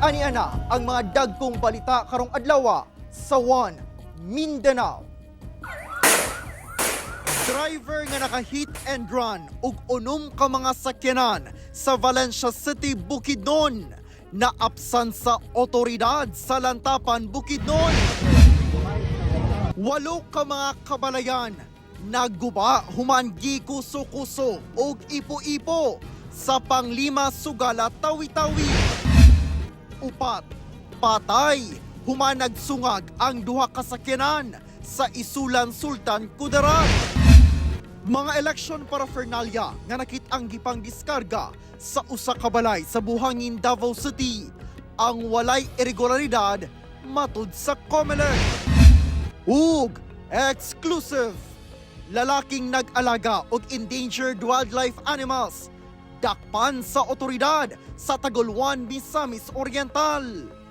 Ani ana ang mga dagkong balita karong adlaw sa One Mindanao. Driver nga naka-hit and run ug unom ka mga sakyanan sa Valencia City, Bukidnon, naapsan sa otoridad sa Lantapan, Bukidnon. Walo ka mga kabalayan nagguba human gikuso-kuso ug ipo-ipo sa Panglima Sugala, Tawi-Tawi. Upat patay human nagsungag ang duha ka sakyanan sa Isulan, Sultan Kudarat. Mga election paraphernalia nga nakit-ang gipang diskarga sa usa ka balay sa Buhangin, Davao City ang walay irregularidad, matud sa COMELEC. Ug exclusive, lalaking nag-alaga og endangered wildlife animals dakpan sa otoridad sa Tagolwan, Misamis Oriental.